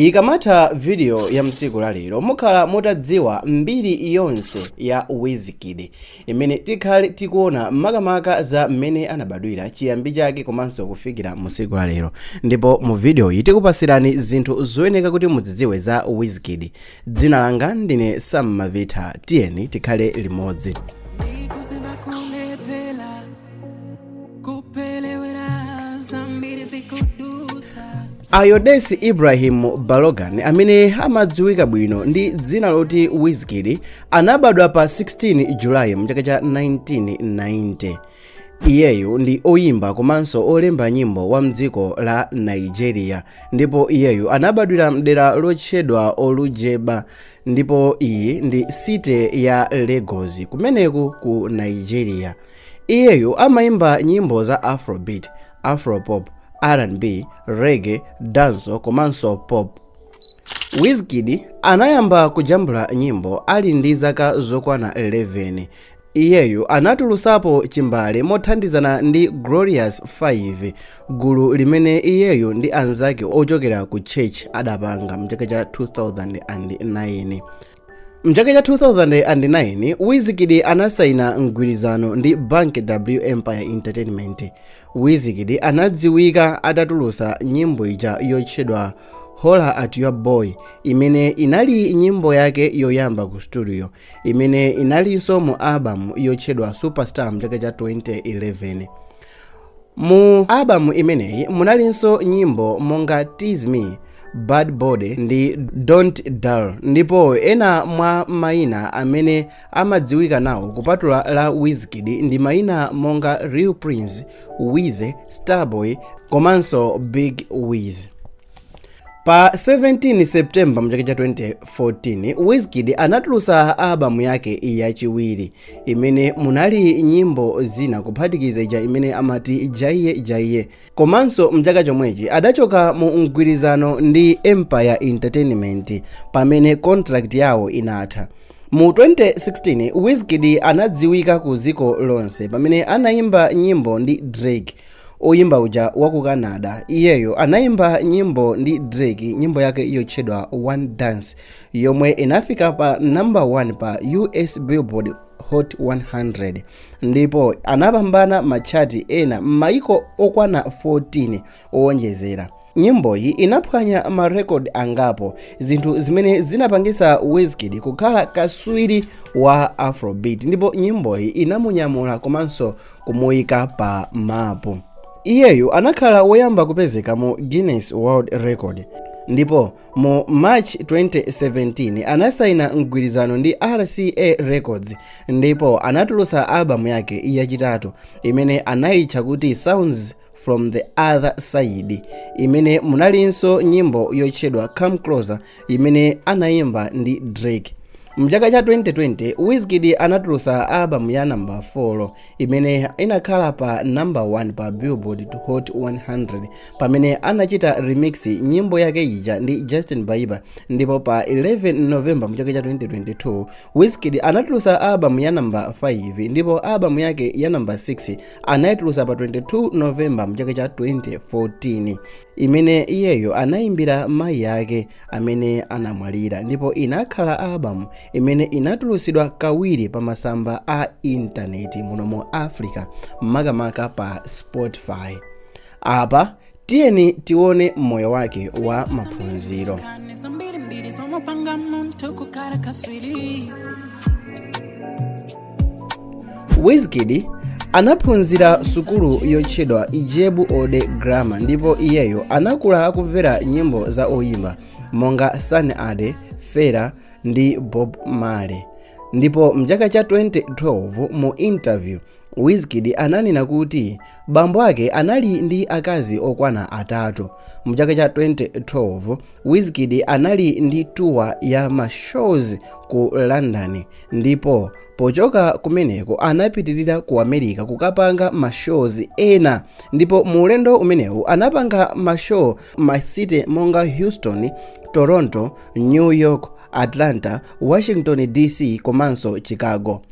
Ikamatha video ya msiku la lero, mukhala mutadziwa mbiri yonse ya Wizkid, imene tikhale tikuona makamaka za mmene anabadwira, chiyambi chake komanso kufikira musiku la lero. Ndipo mu video iyi tikupasirani zinthu zoyeneka kuti mudzidziwe za Wizkid. Dzina langa ndine Sam Mavita, tiyeni tikhale limodzi. Ndikuziva kulephera kupelewera zambiri zikudusa. Ayodele Ibrahim Balogun, amene amadziwika bwino ndi dzina loti Wizkid, anabadwa pa 16 Julayi mchaka cha 1990. Iyeyu ndi oyimba komanso olemba nyimbo wa mdziko la Nigeria, ndipo iyeyu anabadwira mdera lotchedwa Olujeba, ndipo iyi ndi city ya Lagos kumeneku ku Nigeria. Iyeyu amayimba nyimbo za Afrobeat, Afropop, R&B, reggae, dancehall komanso pop. Wizkid anayamba kujambula nyimbo ali ndi zaka zokwana 11. Iyeyu anatulusapo chimbale mothandizana ndi Glorious 5, gulu limene iyeyu ndi anzake ochokera ku church adapanga mchaka cha 2009. Mchaka cha 2009, Wizkid anasaina mgwirizano ndi Bank W Empire Entertainment. Wizkid anadziwika atatulusa nyimbo ija yotchedwa "Holla at Your Boy", imene inali nyimbo yake yoyamba ku studio, imene inalinso mu album yotchedwa Superstar mchaka cha 2011. Mu albamu imeneyi munalinso nyimbo monga "Tease Me", "Bad Body" ndi "Don't Dull". Ndipo ena mwa mayina amene amadziwika nawo kupatula la Wizkid ndi mayina monga Real Prince, Wize, Starboy komanso Big Wiz. Pa 17 September mchaka cha 2014, Wizkid anatulutsa albamu yake yachiwiri imene munali nyimbo zina kuphatikiza ija imene amati "Jaiye Jaiye". Komanso mchaka chomwechi adachoka mu mgwirizano ndi Empire Entertainment pamene contract yawo inatha. Mu 2016, Wizkid anadziwika ku dziko lonse pamene anayimba nyimbo ndi Drake, oyimba uja wa ku Canada. Iyeyo anayimba nyimbo ndi Drake, nyimbo yake yotchedwa "One Dance", yomwe inafika pa number 1 pa US Billboard Hot 100, ndipo anapambana matchati ena m'mayiko okwana 14 owonjezera. Nyimboyi inaphwanya marekodi angapo, zinthu zimene zinapangisa Wizkid kukhala kaswiri wa Afrobeat, ndipo nyimboyi inamunyamula komanso kumuyika pa mapu. Iyeyu anakhala woyamba kupezeka mu Guinness World Record. Ndipo mu March 2017 anasaina mgwirizano ndi RCA Records, ndipo anatulutsa albamu yake yachitatu imene anayitcha kuti Sounds from the Other Side, imene munalinso nyimbo yotchedwa "Come Closer" imene anayimba ndi Drake. Mchaka cha 2020, Wizkid anatulutsa albamu ya namba 4 imene inakhala pa number 1 pa Billboard Hot 100 pamene anachita remix nyimbo yake ija ndi Justin Bieber. Ndipo pa 11 November mchaka cha 2022, Wizkid anatulutsa albamu ya namba 5, ndipo albamu yake ya namba 6 anayitulutsa pa 22 November mchaka cha 2014, imene iyeyo anayimbira mayi ake amene anamwalira, ndipo inakhala albamu imene inatulutsidwa kawiri pa masamba a intaneti muno mu Africa, makamaka pa Spotify. Apa tiyeni tione moyo wake wa maphunziro. Zambiri zomupanga munthu kukhala kaswiri. Wizkid anaphunzira sukulu yotchedwa Ijebu Ode Grammar, ndipo iyeyo anakula akumvera nyimbo za oyimba monga Sunny Ade, Fela ndi Bob Marley. Ndipo mchaka cha 2012, mu interview, Wizkid ananena kuti bambo ake anali ndi akazi okwana atatu. Mchaka cha 2012, Wizkid anali ndi tour ya ma shows ku London, ndipo pochoka kumeneko anapitirira ku America kukapanga ma shows ena. Ndipo mu ulendo umenewu anapanga ma show ma city monga Houston, Toronto, New York, Atlanta, Washington DC komanso Chicago.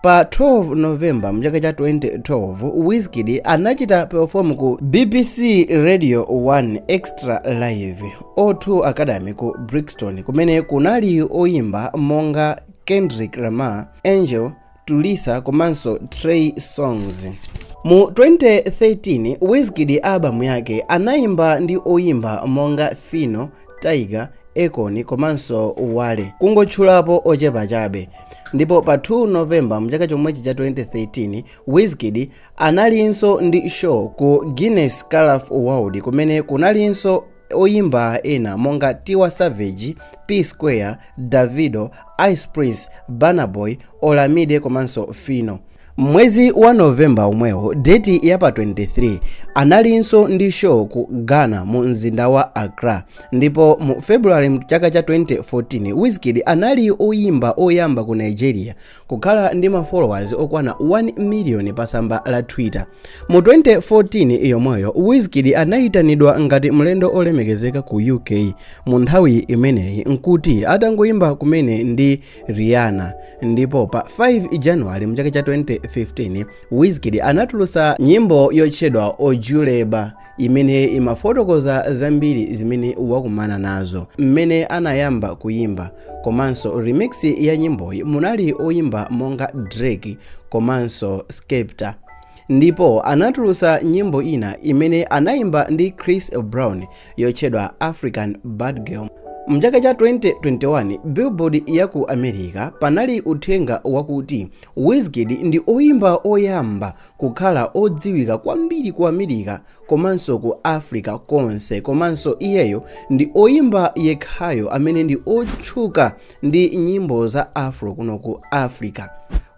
Pa 12 November mchaka cha 2012, Wizkid anachita perform ku BBC Radio 1 Extra Live O2 Academy ku Brixton, kumene kunali oyimba monga Kendrick Lamar, Angel, Tulisa komanso Trey Songz. Mu 2013, Wizkid album yake anayimba ndi oyimba monga Phyno, Tyga, Akon komanso Wale, kungotchulapo ochepa chabe. Ndipo pa 2 November mchaka chomwechi cha 2013, Wizkid analinso ndi show ku Guinness Colourful World, kumene kunalinso oyimba ena monga Tiwa Savage, P Square, Davido, Ice Prince, Burna Boy, Olamide komanso Phyno. Mwezi wa Novemba omwewo, date ya pa 23, analinso ndi show ku Ghana mu mzinda wa Accra. Ndipo mu February mchaka cha 2014, Wizkid anali oyimba oyamba ku Nigeria kukhala ndi ma followers okwana 1 million pa tsamba la Twitter. Mu 2014 yomweyo, Wizkid anayitanidwa ngati mlendo olemekezeka ku UK. Mu nthawi imeneyi nkuti atangoyimba kumene ndi Rihanna. Ndipo pa 5 January mchaka cha 2015, Wizkid anatulutsa nyimbo yotchedwa Ojuelegba, imene imafotokoza zambiri zimene wakumana nazo mmene anayamba kuyimba. Komanso remix ya nyimboyi munali oyimba monga Drake komanso Skepta. Ndipo anatulutsa nyimbo ina imene anayimba ndi Chris Brown yotchedwa African Bad Girl. Mchaka cha 2021, Billboard ya ku America panali uthenga wakuti Wizkid ndi oyimba oyamba kukhala odziwika kwambiri ku America komanso ku Africa konse, komanso iyeyo ndi oyimba yekhayo amene ndi otchuka ndi nyimbo za Afro kuno ku Africa.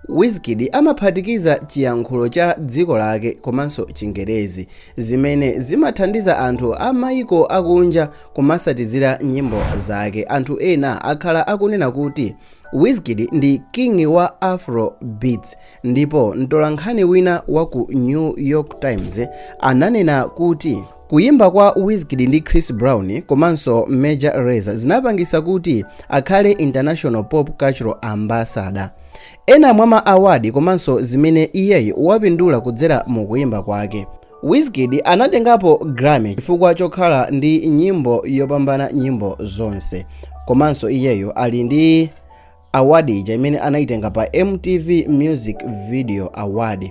Wizkid amaphatikiza chiyankhulo cha dziko lake komanso Chingerezi, zimene zimathandiza anthu a mayiko akunja kumasatizira nyimbo zake. Anthu ena akhala akunena kuti Wizkid ndi king wa Afro beats. Ndipo mtolankhani wina wa ku New York Times ananena kuti kuyimba kwa Wizkid ndi Chris Brown komanso Major Lazer zinapangisa kuti akhale international pop cultural ambassador. Ena mwa ma award komanso zimene iyeyo wapindula kudzera mu kuyimba kwake: Wizkid anatengapo Grammy chifukwa chokhala ndi nyimbo yopambana nyimbo zonse. Komanso iyeyo ali ndi award ija imene anayitenga pa MTV Music Video Award,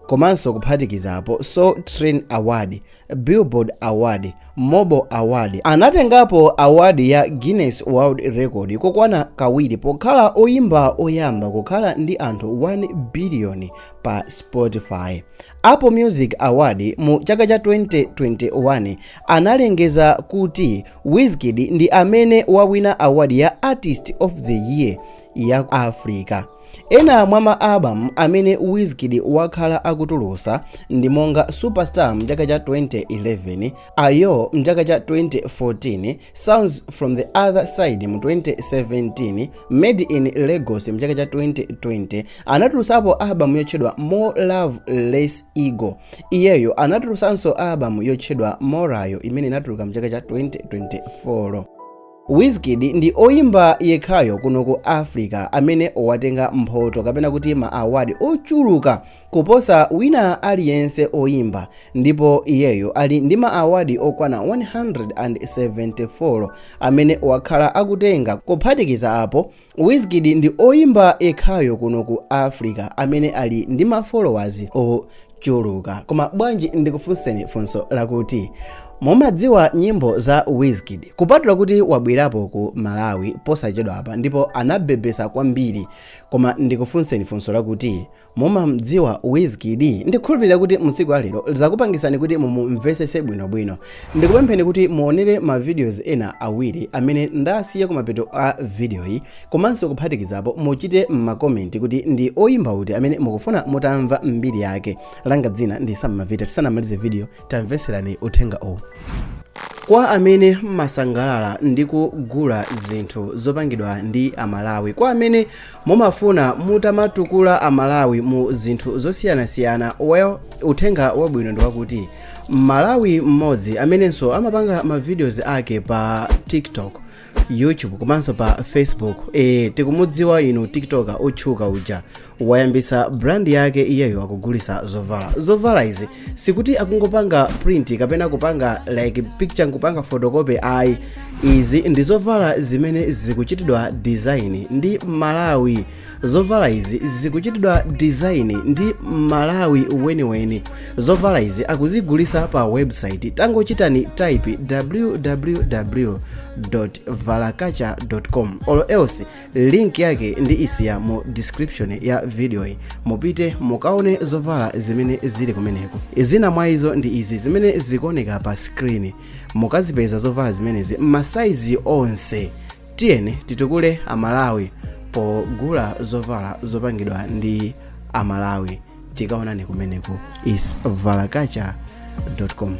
komanso kuphatikizapo Soul Train Award, Billboard Award, Mobo Award. Anatengapo award ya Guinness World Record kokwana kawiri pokhala oyimba oyamba kukhala ndi anthu 1 billion pa Spotify. Apple Music Award mu chaka cha 2021 analengeza kuti Wizkid ndi amene wawina award ya Artist of the Year ya Africa. Ena mwa ma album amene Wizkid wakhala akutulutsa ndi monga Superstar mchaka cha 2011, Ayo mchaka cha 2014, Sounds from the Other Side mu 2017, Made in Lagos mchaka cha 2020. Anatulutsapo album yotchedwa More Love Less Ego. Iyeyo anatulutsanso album yotchedwa Morayo imene inatuluka mchaka cha 2024. Wizkid ndi oyimba yekhayo kuno ku Africa amene watenga mphoto kapena kuti ma award ochuluka kuposa wina aliyense oyimba, ndipo iyeyo ali ndi ma award okwana 174 amene wakhala akutenga. Kuphatikiza apo, Wizkid ndi oyimba yekhayo kuno ku Africa amene ali ndi ma followers ochuluka. Koma bwanji ndikufunseni funso lakuti, mumadziwa nyimbo za Wizkid? Kupatula kuti wabwerapo ku Malawi posachedwa apa ndipo anabebesa kwambiri, koma ndikufunseni funso lakuti, mumamdziwa Wizkid? Ndikhulupirira kuti msiku alero zakupangisani kuti mumumvesese bwinobwino. Ndikupempheni kuti muonere ma videos ena awiri amene ndasiya kumapeto a video iyi, komanso kuphatikizapo muchite m'ma comment kuti ndi oyimba uti amene mukufuna mutamva mbiri yake. Langa dzina ndi Sammavita. Tisanamalize video, tamveserani uthenga uwu. Kwa amene mmasangalala ndi kugula zinthu zopangidwa ndi Amalawi, kwa amene mumafuna mutamatukula Amalawi mu zinthu zosiyanasiyana, well, uthenga wabwino ndi wakuti Malawi mmodzi amenenso amapanga ma videos ake pa TikTok YouTube komanso pa Facebook. Tikumudziwa inu, TikToker otchuka uja wayambisa brand yake. Iyeyo akugulisa zovala. Zovala izi sikuti akungopanga print kapena kupanga like picture nkupanga photocopy, ayi. Izi ndi zovala zimene zikuchitidwa design ndi Malawi. Zovala izi zikuchitidwa design ndi Malawi weniweni. Zovala izi akuzigulisa pa website. Tangochitani type www.valakacha.com or else link yake ndi isiya mu description ya video iyi. Mupite mukaone zovala zimene zili kumeneko. Zina mwa izo ndi izi zimene zikuoneka pa screen. Mukazipeza zovala zimenezi m'masaizi onse. Tiyeni titukule Amalawi pogula zovala zopangidwa ndi Amalawi. Tikaonani kumeneko, is valakacha.com.